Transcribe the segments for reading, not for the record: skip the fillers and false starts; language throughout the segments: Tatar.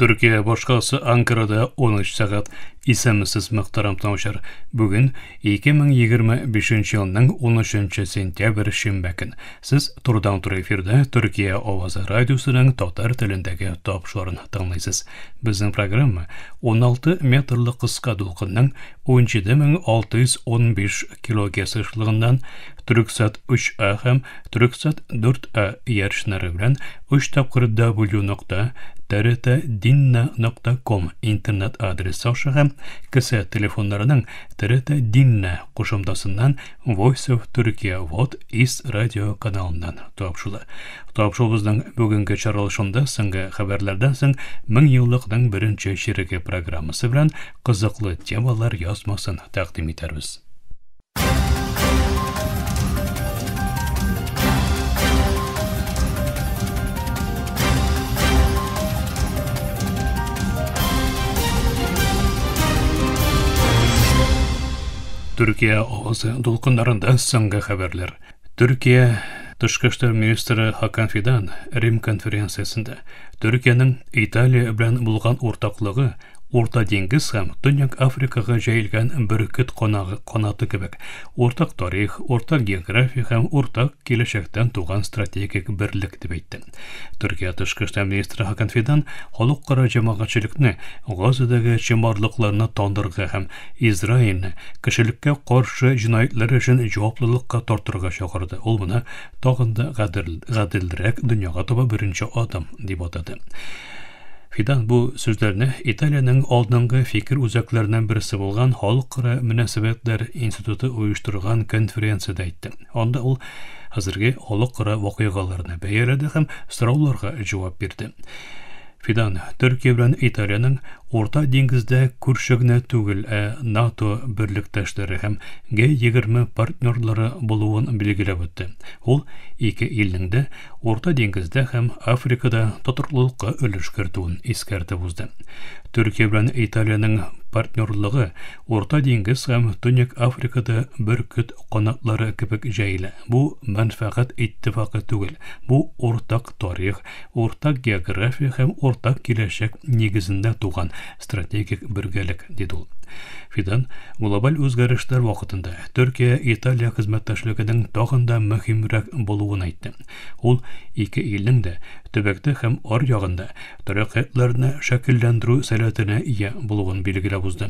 Төркия башкаласы Анкарада 13 сәгать. Исәнмесез, мөхтәрәм тыңлаучылар. Бүген 2025 елның 13 сентябрь шимбә көн. Сез турыдан-туры эфирда Төркия авазы радиосының татар телендәге тапшыруларын тыңлыйсыз. Безнең программа 16 метрлы кыска дулкынның 17615 килогерц ешлыгыннан Түрксат 3А һәм Түрксат 4А иярченнәре белән 3 тапкыр w нокта trtdinna.com интернет адресы аша һәм кесә телефоннарының TRT Dinna кушымтасыннан Voice of Turkey Вот East радио каналыннан тапшыла. Тапшыруыбызның бүгенге чыгарылышында соңгы хәбәрләрдән соң мең еллыкның беренче чиреге программасы белән кызыклы темалар язмасын тәкъдим итәрбез. Төркия авазы дулкыннарында соңгы хәбәрләр. Төркия Тышкы эшләр министры Хакан Фидан Рим конференциясендә Төркиянең Италия белән булган уртаклыгы Урта диңгез һәм Төньяк Африкага җәелгән бөркет канагы, канаты кебек, уртак тарих, уртак география һәм уртак киләчәктән туган стратегик берлек дип әйтте. Төркия тышкы эшләр министры Хакан Фидан халыкара җәмәгатьчелекне Газадагы чынбарлыкларны тандырырга һәм Израильне кешелеккә каршы җинаятьләр өчен җаваплылыкка тартырга чакырды. Ул моны тагын да гаделрәк дөньяга таба беренче адым дип атады. Фидан бу сүзләрне Италиянең алдынгы фикер үзәкләреннән берсе булган Халыкара мөнәсәбәтләр институты оештырган конференциядә әйтте. Анда ул хәзерге халыкара вакыйгаларны бәяләде һәм сорауларга җавап бирде. Фидан Төркия белән Италиянең Урта диңгездә күрше генә түгел, ә НАТО берлектәшләре һәм Г-20 партнерлары булуын билгеләп үтте. Ул ике илнең дә Урта диңгездә һәм Африкада тотрыклылыкка өлеш кертүен искәртеп узды. Төркия белән Италиянең партнерлыгы Урта диңгез һәм Төньяк Африкада бөркет канатлары кебек җәелә. Бу мәнфәгать иттифакы түгел, бу уртак тарих, уртак география һәм уртак киләчәк нигезендә туган стратегик бергәлек, диде ул. Фидан глобаль үзгәрешләр вакытында Төркия-Италия хезмәттәшлегенең тагын да мөһимрәк булуын әйтте. Ул ике илнең дә төбәктә һәм аръягында тәрәккыятларны шәкелләндерү сәләтенә ия булуын билгеләп узды.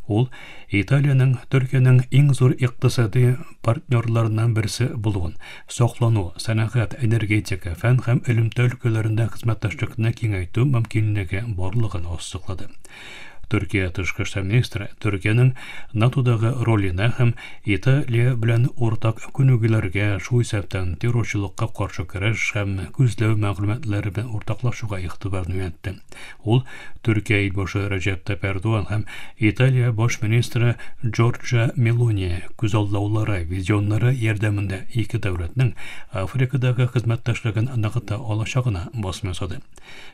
Ул Италиянең Төркиянең иң зур икътисади партнерларыннан берсе булуын, саклану, сәнәгать, энергетика, фән һәм элемтә өлкәләрендә хезмәттәшлекне киңәйтү мөмкинлеге барлыгын ассызыклады. Төркия тышкы эшләр министры Төркиянең НАТОдагы роленә һәм Италия белән уртак күнегүләргә, шул исәптән террорчылыкка каршы көрәш һәм күзләү мәгълүматлары белән уртаклашуга игътибарны юнәлтте. Ул Төркия илбашы Рәҗәп Тайип Эрдоган һәм Италия баш министры Джорджа Мелони күзаллаулары, визионнары ярдәмендә ике дәүләтнең Африкадагы хезмәттәшлеген ныгыта алачагына басым ясады.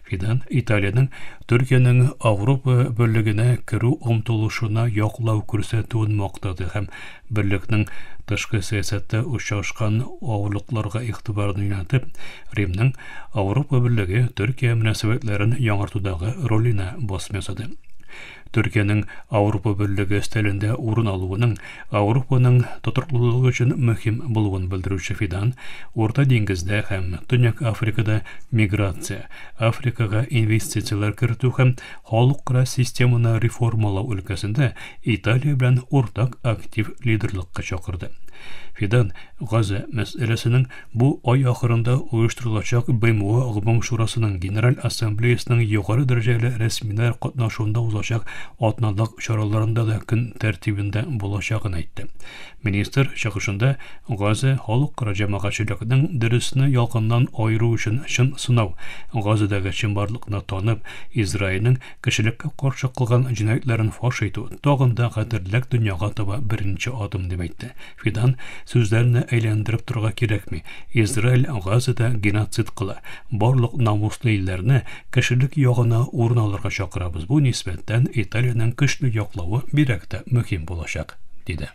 Фидан Италиянең Төркиянең Авропа берлегенә керү омтылышына яклау күрсәтүен мактады һәм берлекнең тышкы сәясәттә очрашкан авырлыкларга игътибарын юнәлтеп, Римның Авропа берлеге Төркия мөнәсәбәтләрен яңартудагы роленә басым ясады. Төркиянең Авропа берлеге өстәлендә урын алуының Авропаның тотрыклылыгы өчен мөһим булуын белдерүче Фидан Урта диңгездә һәм Төньяк Африкада миграция, Африкага инвестицияләр кертү һәм халыкара системаны реформалау өлкәсендә Италия белән уртак актив лидерлыкка чакырды. Фидан Газа мәсьәләсенең бу ай ахырында оештырылачак БМО Гомум Шурасының Генераль Ассамблеясының югары дәрәҗәле рәсмиләр катнашуында узачак атналык чараларында да көн тәртибендә булачагын әйтте. Министр чыгышында Газа халыкара җәмәгатьчелекнең дөресне ялганнан аеру өчен чын сынау, Газадагы чынбарлыкны танып, Израильнең кешелеккә каршы кылган җинаятьләрен фаш итү тагын да гаделрәк дөньяга таба беренче адым дип әйтте. Фидан сүзләрне әйләндереп торырга кирәкми. Израиль Газада геноцид кыла. Барлык намуслы илләрне кешелек ягына урын алырга чакырабыз. Бу нисбәттән Италиянең көчле яклавы бигрәк тә мөһим булачак, диде.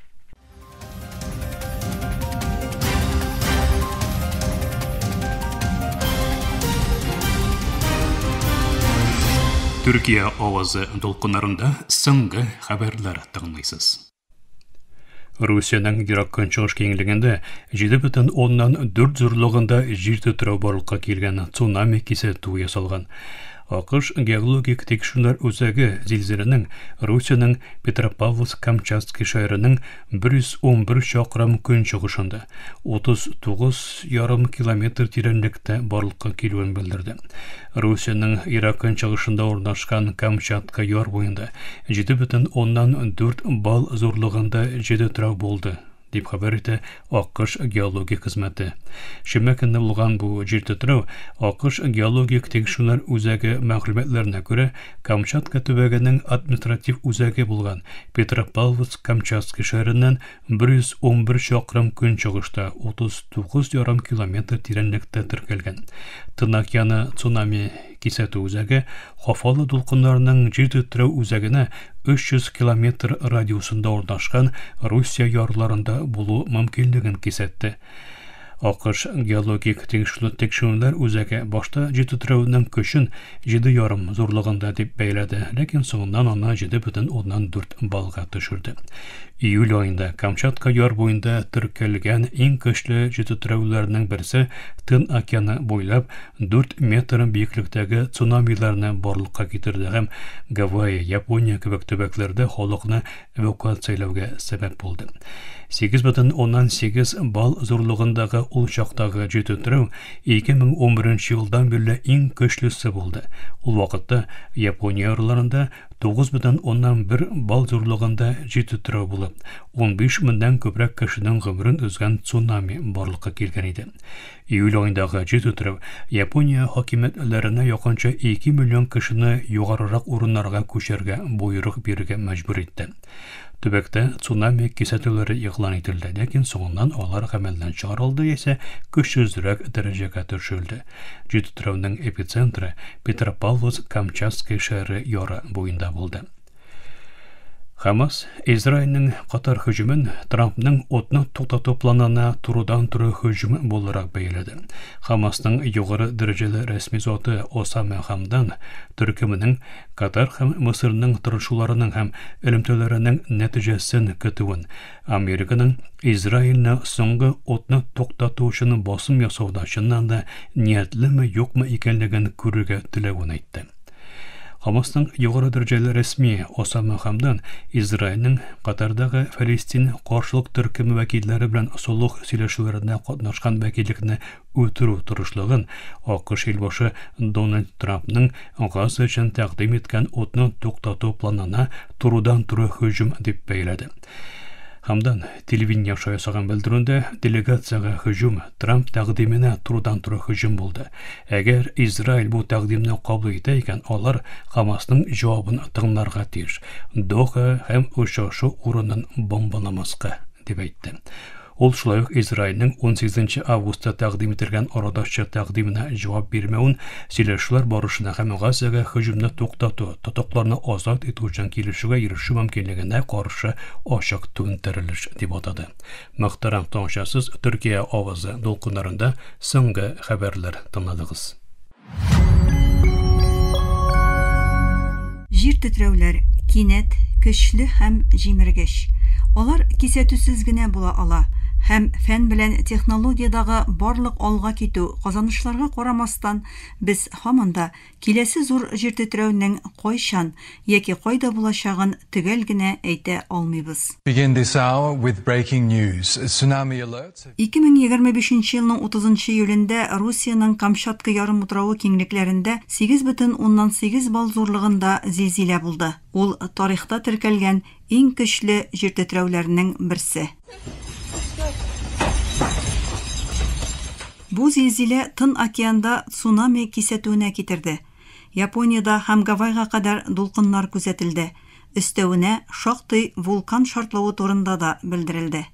Төркия авазы дулкыннарында соңгы хәбәрләр тыңлыйсыз. Русиянең Ерак Көнчыгыш киңлегендә 7,4 зурлыгында җир тетрәү барлыкка килгән цунами кисәтүе ясалган. АКШ геологик тикшерүләр үзәге зилзиләнең Русиянең Петропавловск-Камчатский шәһәренең 111 чакрым көнчыгышында, 39,5 километр тирәнлектә барлыкка килүен белдерде. Русиянең ерак көнчыгышында урнашкан Камчатка яр буенда 7,4 балл зурлыгында җиде трау булды, дип хәбәр итә АКШ геологик хезмәте. Шимбә көнне булган бу җир тетрәү АКШ геологик тикшерүләр үзәге мәгълүматларына күрә, Камчатка төбәгенең административ үзәге булган Петропавловск-Камчатский шәһәреннән 111 чакрым көнчыгышта, 39,5 километр тирәнлектә теркәлгән. Тын океаны цунами кисәтү үзәге хафалы дулкыннарның җир тетрәү үзәгенә 300 километр радиусында урнашкан Русия ярларында булу мөмкинлеген кисәтте. АКШ геологик тикшерүләр үзәге башта җир тетрәүнең көчен 7,5 зурлыгында дип бәяләде, ләкин соңыннан аны 7,4 баллга төшерде. Июль аенда Камчатка яр буенда теркәлгән иң көчле җир тетрәүләрнең берсе Тын океаны буйлап 4 метр биеклектәге цунамиларны барлыкка китерде һәм Гавайи, Япония кебек төбәкләрдә халыкны эвакуацияләүгә сәбәп булды. 8,8 балл зурлыгындагы ул чактагы җир тетрәү 2011 елдан бирле иң көчлесе булды. Ул вакытта Япония ярларында 9,1 балл зурлыгында җир тетрәү булып, 15 меңнән күбрәк кешенең гомерен өзгән цунами барлыкка килгән иде. Июль аендагы җир тетрәү Япония хакимиятләренә якынча 2 миллион кешене югарырак урыннарга күчәргә боерык бирергә мәҗбүр итте. Төбәктә цунами кисәтүләре игълан ителде, ләкин соңыннан алар гамәлдән чыгарылды яисә көчсезрәк дәрәҗәгә төшерелде. Җир тетрәүнең эпицентры Петропавловск-Камчатский шәһәре яры буенда булды. Хамас Израильнең Катар һөҗүмен Трампның утны туктату планына турыдан-туры һөҗүм буларак бәяләде. Хамасның югары дәрәҗәле рәсми заты Осама Хамдан төркеменең Катар һәм Мысырның тырышуларының һәм элемтәләренең нәтиҗәсен көтүен, Американың Израильне соңгы утны туктату өчен басым ясауда чыннан да ниятлеме-юкмы икәнлеген күрергә теләвен әйтте. Хамасның югары дәрәҗәле рәсми Осама Хамдан Израильнең Катардагы Фәлестин каршылык төркеме вәкилләре белән солых сөйләшүләрендә катнашкан вәкиллекне үтерү тырышлыгын АКШ илбашы Дональд Трампның Газа өчен тәкъдим иткән утны туктату планына турыдан-туры һөҗүм дип бәяләде. Хамдан телевидение аша ясаган белдерүендә делегациягә һөҗүм Трамп тәкъдименә турыдан-туры һөҗүм булды. Әгәр Израиль бу тәкъдимне кабул итә икән, алар Хамасның җавабын тыңларга тиеш. Доха һәм очрашу урынын бомбаламаска, дип әйтте. Ул шулай ук Израильнең 18 августта тәкъдим ителгән арадашчы тәкъдименә җавап бирмәвен сөйләшүләр барышында һәм Газага һөҗүмне туктату, тотыкларны азат итү өчен килешүгә ирешү мөмкинлегенә каршы ачык түнтәрелеш дип атады. Мөхтәрәм тыңлаучылар, Төркия авазы дулкыннарында соңгы хәбәрләр тыңладыгыз. Җир тетрәүләр кинәт, көчле һәм җимергеч. Алар кисәтүсез генә була ала һәм фән белән технологиядагы барлык алга китү, казанышларга карамастан, без һаман да киләсе зур җир тетрәүнең кайчан яки кайда булачагын төгәл генә әйтә алмыйбыз. Begin this hour with breaking news. Tsunami alerts. 2025 нче елның 30 нчы июлендә Русиянең Камчатка ярымутравы киңлекләрендә 8,8 балл зурлыгында зилзилә булды. Ул тарихта теркәлгән иң көчле җиртетрәүләрнең берсе. Бу зилзилә Тын океанда цунами кисәтүенә китерде. Япониядә һәм Гавайга кадәр дулкыннар күзәтелде. Өстәвенә, шактый вулкан шартлавы турында да белдерелде.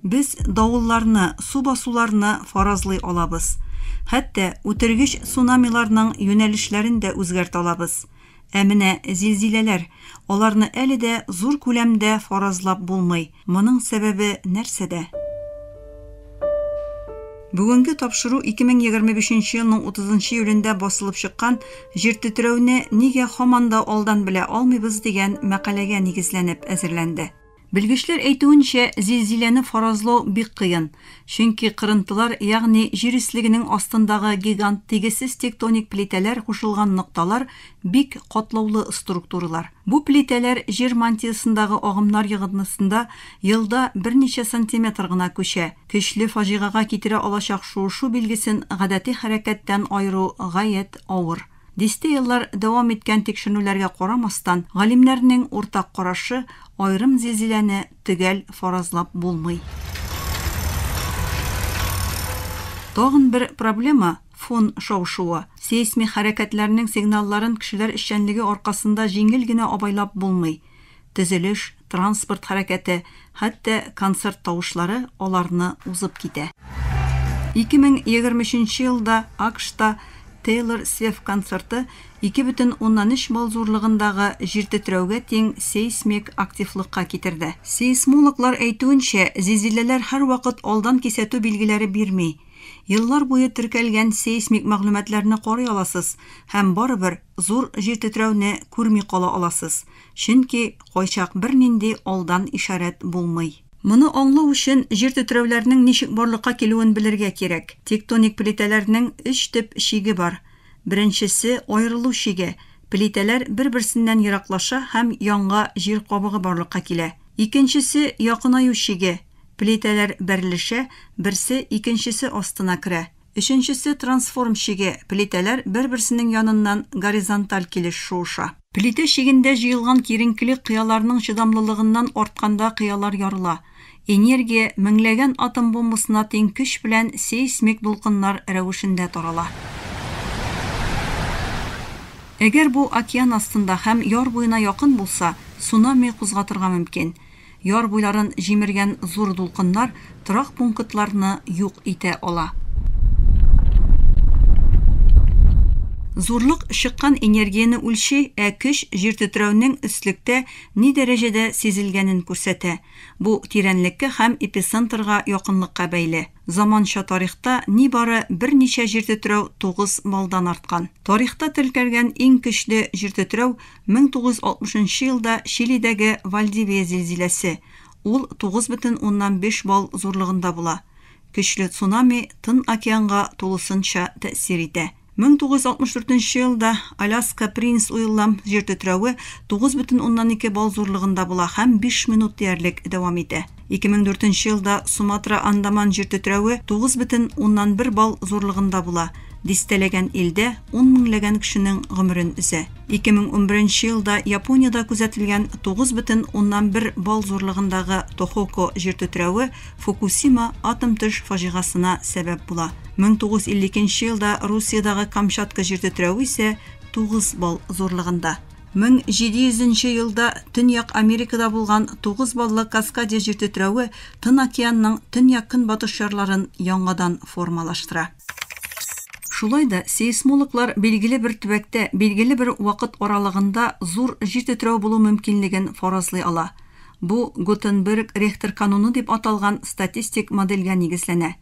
Без давылларны, су басуларны фаразлый алабыз. Хәтта үтергеч цунамиларның юнәлешләрен дә үзгәртә алабыз. Ә менә зилзиләләр, аларны әле дә зур күләмдә фаразлап булмый. Моның сәбәбе нәрсәдә? Бүгенге тапшыру 2025 елның 30 июлендә басылып чыккан Җир тетрәүне нигә һаман да алдан белә алмыйбыз дигән мәкаләгә нигезләнеп әзерләнде. Белгечләр әйтүенчә, зилзиләне фаразлау бик кыен, чөнки кырынтылар, ягъни җир өслегенең астындагы гигант тигезсез тектоник плитәләр кушылган нокталар бик катлаулы структуралар. Бу плитәләр җир мантиясендагы агымнар йогынтысында елда берничә сантиметр гына күчә. Көчле фаҗигагә китерә алачак шуышу билгесен гадәти хәрәкәттән аеру гаять авыр. Дистә еллар дәвам иткән тикшеренүләргә карамастан, галимнәрнең уртак карашы, аерым зилзиләне төгәл фаразлап булмый. Тагын бер проблема, фон шау-шуы. Сейсмик хәрәкәтләрнең сигналларын кешеләр эшчәнлеге аркасында җиңел генә абайлап булмый. Төзелеш, транспорт хәрәкәте, хәтта концерт тавышлары аларны узып китә. 2023 елда АКШта Тейлор Свифт концерты 2,3 балл зурлыгындагы җиртетрәүгә тиң сейсмик активлыкка китерде. Сейсмологлар әйтүенчә, зилзиләләр һәрвакыт алдан кисәтү билгеләре бирми. Еллар буе теркәлгән сейсмик мәгълүматларны карый аласыз һәм барыбер зур җир тетрәүне күрми кала аласыз, чөнки кайчак бернинди алдан ишарәт булмый. Моны аңлау өчен җир тетрәүләрнең ничек барлыкка килүен белергә кирәк. Тектоник плитәләрнең өч төп чиге бар. Беренчесе аерылу чиге. Плитәләр бер-берсеннән ераклаша һәм яңа җир кабыгы барлыкка килә. Икенчесе якынаю чиге. Плитәләр бәрелешә, берсе икенчесе астына керә. Өченчесе трансформ чиге, плитәләр бер-берсенең яныннан горизонталь килеш шуыша. Плитә чигендә җыелган киеренкелек кыяларның чыдамлылыгыннан артканда кыялар ярыла. Энергия меңләгән атом бомбасына тиң көч белән сейсмик дулкыннар рәвешендә тарала. Әгәр бу океан астында һәм яр буена якын булса, цунами кузгатырга мөмкин. Яр буйларын җимергән зур дулкыннар торак пунктларны юк итә ала. Зурлык чыккан энергияне үлчи, ә көч җиртетрәүнең өслектә ни дәрәҗәдә сизелгәнен күрсәтә. Бу тирәнлеккә һәм эпицентрга якынлыкка бәйле. Заманча тарихта нибары берничә җиртетрәү 9 баллдан арткан. Тарихта теркәлгән иң көчле җиртетрәү 1960 елда Чилидәге Вальдивия зилзиләсе. Ул 9,5 балл зурлыгында була. Көчле цунами Тын океанга тулысынча тәэсир итә. 1964 елда Аляска Принц Уиллам җир тетрәве 9,2 балл зурлыгында була һәм 5 минут диярлек дәвам итә. 2004 елда Суматра Андаман җир тетрәве 9,1 балл зурлыгында була. Дистәләгән илдә 10 меңләгән кешенең гомерен өзә. 2011 елда Япониядә күзәтелгән 9,1 балл зурлыгындагы Тохоко җир тетрәве Фукусима атом-төш фаҗигасына сәбәп була. 1952 елда Русиядәге Камчатка җир тетрәве исә 9 балл зурлыгында. 1700 елда Төньяк Америкада булган 9 баллы Каскадия җир тетрәве Тын океанның төньяк-көнбатыш ярларын яңадан формалаштыра. Шулай да сейсмологлар билгеле бер төбәктә билгеле бер вакыт аралыгында зур җир тетрәү булу мөмкинлеген фаразлый ала. Бу Гутенберг-Рихтер кануны дип аталган статистик модельгә нигезләнә.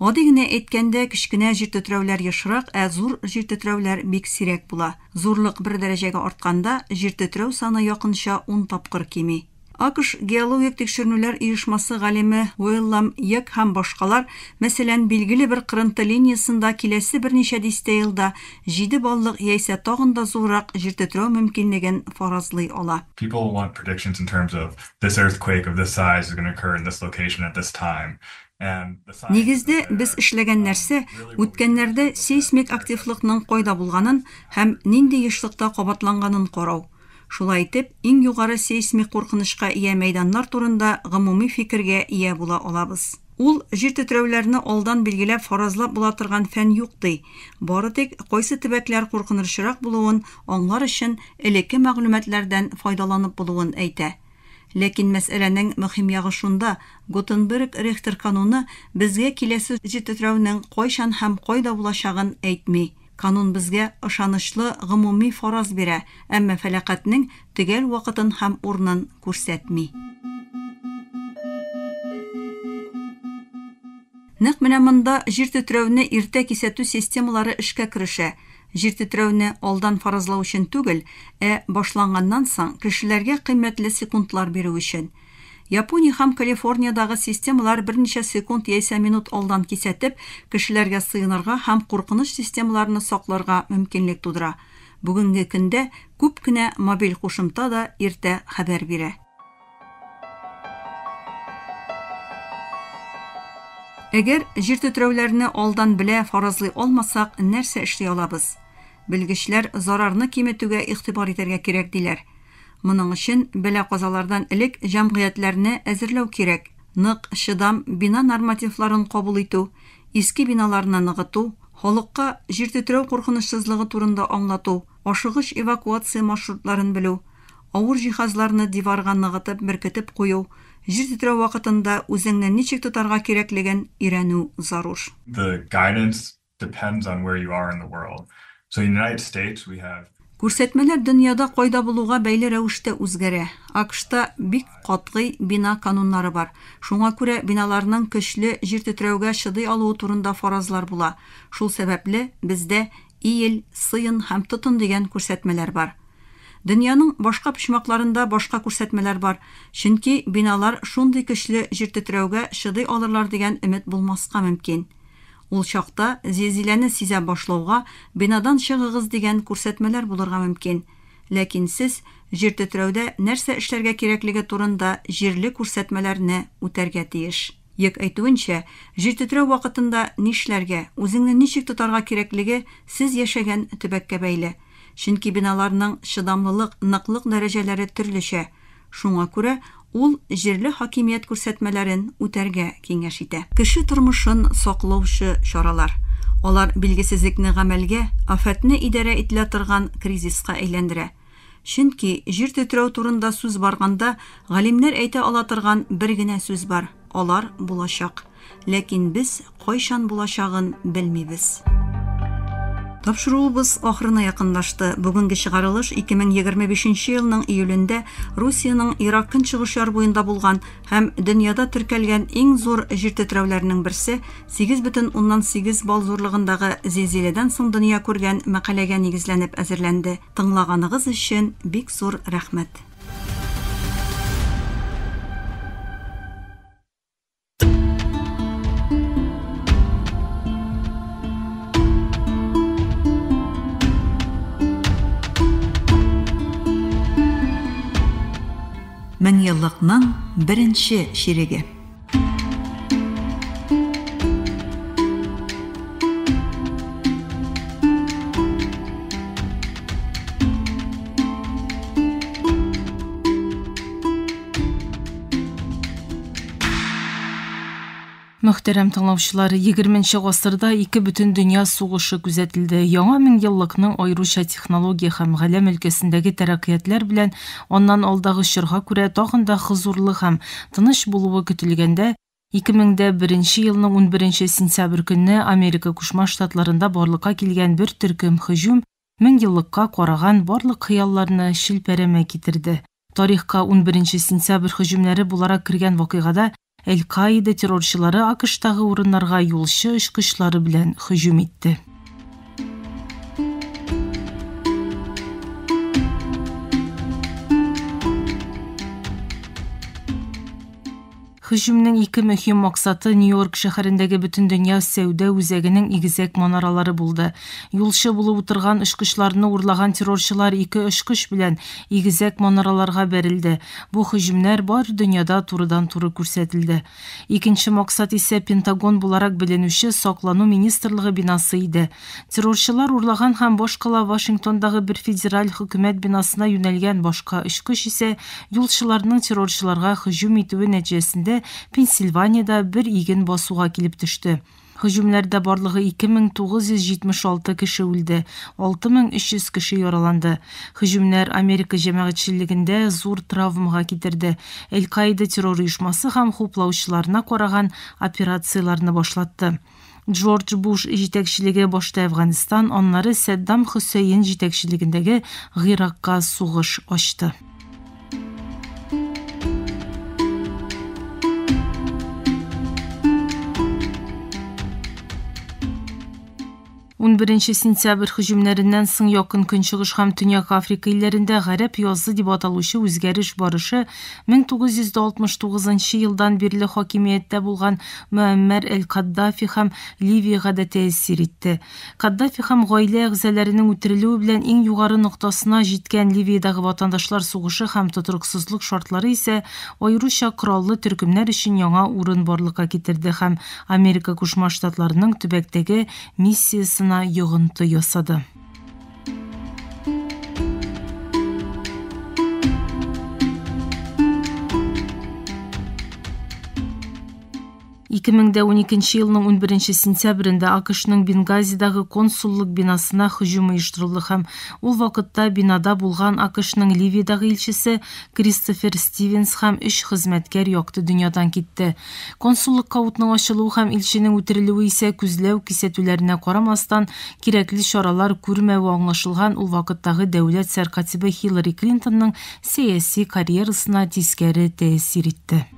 Гади генә әйткәндә, кечкенә җир тетрәүләр ешрак, ә зур җир тетрәүләр бик сирәк була. Зурлык бер дәрәҗәгә артканда, җир тетрәү саны якынча 10 тапкыр кими. АКШ геологик тикшеренүләр оешмасы галиме Уиллам Йек һәм башкалар, мәсәлән, билгеле бер кырынты линиясендә киләсе берничә дистә елда 7 баллык яисә тагын да зуррак җир тетрәү мөмкинлеген фаразлый ала. People want predictions in terms of this earthquake of this size is going to occur in this location at this time. Нигездә без эшләгән нәрсә, үткәннәрдә сейсмик активлыкның кайда булганын һәм нинди ешлыкта кабатланганын карау. Шулай итеп, иң югары сейсмик куркынычка ия мәйданнар турында гомуми фикергә ия була алабыз. Ул җир тетрәүләрне алдан билгеләп фаразлап була торган фән юк ди. Бары тик кайсы төбәкләр куркынычрак булуын аңлар өчен элекке мәгълүматлардан файдаланып булуын әйтә. Ләкин мәсьәләнең мөһим ягы шунда, Гутенберг-Рихтер кануны безгә киләсе җир тетрәүнең кайчан һәм кайда булачагын әйтми. Канун безгә ышанычлы гомуми фараз бирә, әмма фәләкатьнең төгәл вакытын һәм урынын күрсәтми. Нәкъ менә монда җир тетрәүне иртә кисәтү системалары эшкә керешә. Җир тетрәүне алдан фаразлау өчен түгел, ә башланганнан соң кешеләргә кыйммәтле секундлар бирү өчен. Япония һәм Калифорниядагы системалар берничә секунд яисә минут алдан кисәтеп, кешеләргә сыенырга һәм куркыныч системаларны сакларга мөмкинлек тудыра. Бүгенге көндә күп кенә мобиль кушымта да иртә хәбәр бирә. Әгәр җир тетрәүләрне алдан белә, фаразлый алмасак, нәрсә эшли алабыз? Белгечләр зарарны киметүгә игътибар итәргә кирәк диләр. Моның өчен бәла-казалардан элек җәмгыятьләрне әзерләү кирәк. Нык, чыдам бина нормативларын кабул итү, иске биналарны ныгыту, халыкка җир тетрәү куркынычсызлыгы турында аңлату, ашыгыч эвакуация маршрутларын белү, авыр җиһазларны диварга ныгытып беркетеп кую, җир тетрәү вакытында үзеңне ничек тотарга кирәклеген өйрәнү зарур. The guidance depends on where you are in the world. So in the United States, we have Күрсәтмәләр дөньяда кайда булуга бәйле рәвештә үзгәрә. АКШта бик катгый бина кануннары бар. Шуңа күрә биналарның көчле җир тетрәүгә чыдый алуы турында фаразлар була. Шул сәбәпле бездә иел, сыен һәм тотын дигән күрсәтмәләр бар. Дөньяның башка почмакларында башка күрсәтмәләр бар, чөнки биналар шундый көчле җир тетрәүгә чыдый алырлар дигән өмет булмаска мөмкин. Ул чакта зилзиләне сизә башлауга бинадан чыгыгыз дигән күрсәтмәләр булырга мөмкин. Ләкин сез җир тетрәүдә нәрсә эшләргә кирәклеге турында җирле күрсәтмәләрне үтәргә тиеш. Йөк әйтүенчә, җир тетрәү вакытында нишләргә, үзеңне ничек тотарга кирәклеге сез яшәгән төбәккә бәйле. Чөнки биналарның чыдамлылык, ныклык дәрәҗәләре төрлечә. Шуңа күрә ул җирле хакимият күрсәтмәләрен үтәргә киңәш итә. Кеше тормышын саклаучы чаралар. Алар билгесезлекне гамәлгә, афәтне идарә ителә торган кризиска әйләндерә. Чөнки җир тетрәү турында сүз барганда галимнәр әйтә ала торган бер генә сүз бар: алар булачак. Ләкин без кайчан булачагын белмибез. Тапшыруыбыз ахырына якынлашты. Бүгенге чыгарылыш 2025 елның июлендә Русиянең Ирак көнчыгыш яр буенда булган һәм дөньяда теркәлгән иң зур җир тетрәүләренең берсе 8,8 балл зурлыгындагы зилзиләдән соң дөнья күргән мәкаләгә нигезләнеп әзерләнде. Тыңлаганыгыз өчен бик зур рәхмәт. Меңьеллыкның беренче чиреге. Мөхтәрәм тыңлаучылар, 20 гасырда ике бөтен дөнья сугышы күзәтелде. Яңа меңьеллыкның аеруча технология һәм галәм өлкәсендәге тәрәккыятләр белән аннан алдагы чорга күрә тагын да хозурлы һәм тыныч булуы көтелгәндә, 2001 елның 11 сентябрь көнне Америка Кушма Штатларында барлыкка килгән бер төркем һөҗүм меңьеллыкка караган барлык хыялларны челпәрәмә китерде. Тарихка 11 сентябрь һөҗүмнәре буларак кергән вакыйгада Әл-Каида террорчылары АКШтагы урыннарга юлчы очкычлары белән һөҗүм итте. Һөҗүмнең ике мөһим максаты Нью-Йорк шәһәрендәге Бөтендөнья сәүдә үзәгенең игезәк манаралары булды. Юлчы булып утырган очкычларны урлаган террорчылар ике очкыч белән игезәк манараларга бәрелде. Бу һөҗүмнәр бар дөньяда турыдан-туры күрсәтелде. Икенче максат исә Пентагон буларак беленүче Саклану министрлыгы бинасы иде. Террорчылар урлаган һәм башкала Вашингтондагы бер федераль хөкүмәт бинасына юнәлгән башка очкыч исә юлчыларның террорчыларга һөҗүм итүе нәтиҗәсендә Пенсильваниядә бер иген басуга килеп төште. Һөҗүмнәрдә барлыгы 2976 кеше үлде, 6300 кеше яраланды. Һөҗүмнәр Америка җәмәгатьчелегендә зур травмага китерде. Әл-Каида террор оешмасы һәм хуплаучыларына караган операцияләрне башлатты. Джордж Буш җитәкчелеге башта Әфганстан, аннары Сәддам Хөсәен җитәкчелегендәге Гыйракка сугыш ачты. 11 сентябрь һөҗүмнәреннән соң Якын Көнчыгыш һәм Төньяк Африка илләрендә гарәп язы дип аталучы үзгәреш барышы 1969 елдан бирле хакимияттә булган Мөәммәр әл-Каддафи һәм Ливиягә дә тәэсир итте. Каддафи һәм гаилә әгъзаларының үтерелүе белән иң югары ноктасына җиткән Ливиядәге ватандашлар сугышы һәм тотрыксызлык шартлары исә аеруча кораллы төркемнәр өчен яңа урын барлыкка китерде һәм Америка Кушма Штатларының төбәктәге миссиясына йогынты ясады. 2012 елның 11 сентябрендә АКШның Бенгазидагы консуллык бинасына һөҗүм оештырылды һәм ул вакытта бинада булган АКШның Ливиядагы илчесе Кристофер Стивенс һәм өч хезмәткәр якты дөньядан китте. Консуллыкка утның ачылуы һәм илченең үтерелүе исә күзләү кисәтүләренә карамастан кирәкле чаралар күрмәве аңлашылган ул вакыттагы дәүләт сәркатибе Хиллари Клинтонның сәяси карьерасына тискәре тәэсир итте.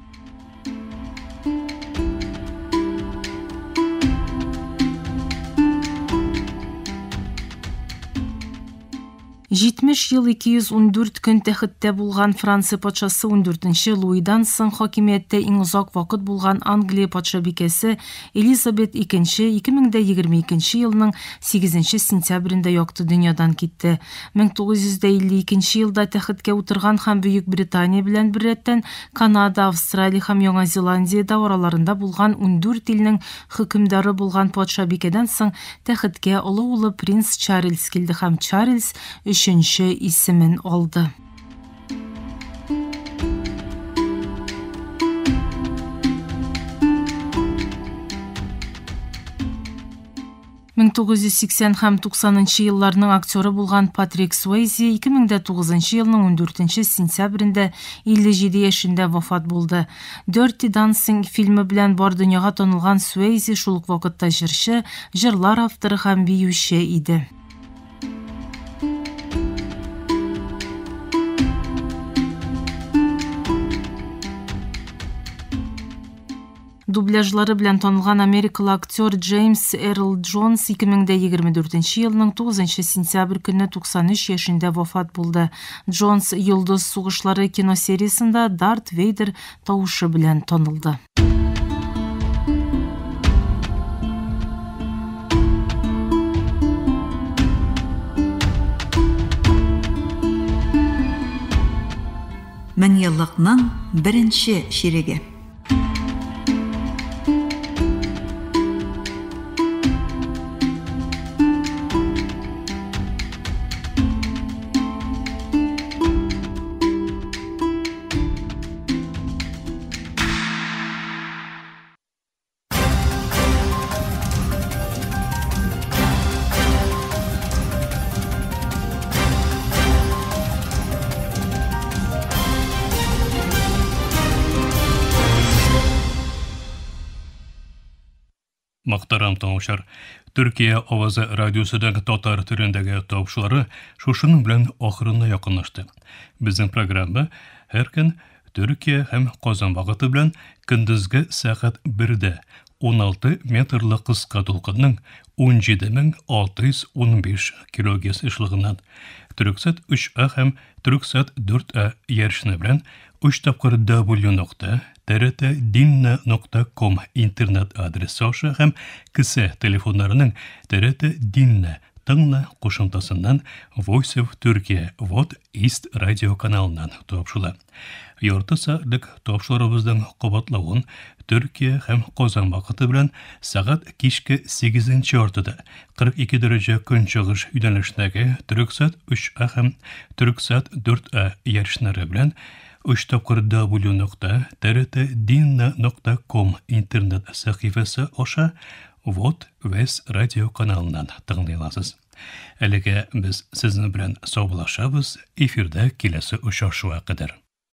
70 ел 214 көн тәхеттә булган Франция патшасы 14 Луидан соң хакимияттә иң озак вакыт булган Англия патшабикәсе Элизабет II 2022 елның 8 сентябрендә якты дөньядан китте. 1952 елда тәхеткә утырган һәм Бөек Британия белән беррәттән Канада, Австралия һәм Яңа Зеландиядә араларында булган 14 илнең хөкемдары булган патшабикәдән соң тәхеткә олы улы принц Чарльз килде һәм Чарльз өченче исемен алды. 1980 һәм 90 елларның актеры булган Патрик Суэйзи 2009 елның 14 сентябрендә 57 яшендә вафат булды. Dirty Dancing фильмы белән бар дөньяга танылган Суэйзи шул ук вакытта җырчы, җырлар авторы һәм биюче иде. Дубляжлары белән танылган америкалы актер Джеймс Эрл Джонс 2024 елның 9 сентябрь көнне 93 яшендә вафат булды. Джонс Йолдыз сугышлары киносериясендә Дарт Вейдер тавышы белән танылды. Меңьеллыкның беренче чиреге. Мөхтәрәм тыңлаучылар, Төркия авазы радиосының татар телендәге тапшырулары шушының белән ахырына якынлашты. Безнең программа һәр көн Төркия һәм Казан вакыты белән көндезге сәгать 1-дә 16 метрлы кыска дулкынның 17615 килогерц ешлыгыннан Төрксат 3А һәм Төрксат 4А ярышны белән 3 тапкыр w.trtdinna.com интернет адресы аша һәм кесә телефоннарының TRT Dinle тыңла кушымтасыннан Voice of Turkey Вот East радио каналыннан тапшыла. Ярты сәгатьлек тапшыруыбызның кабатлавын Төркия һәм Казан вакыты белән сәгать кичке 8 яртыда 42 дәрәҗә көнчыгыш юнәлешендәге Төрксат 3А һәм Төрксат 4А ярышлары белән 3 тапкыр w.trtdinna.com интернет сәхифәсе аша Вот Вес радио каналыннан тыңлый аласыз. Әлегә без сезнең белән саубуллашабыз, эфирдә киләсе очрашуга кадәр.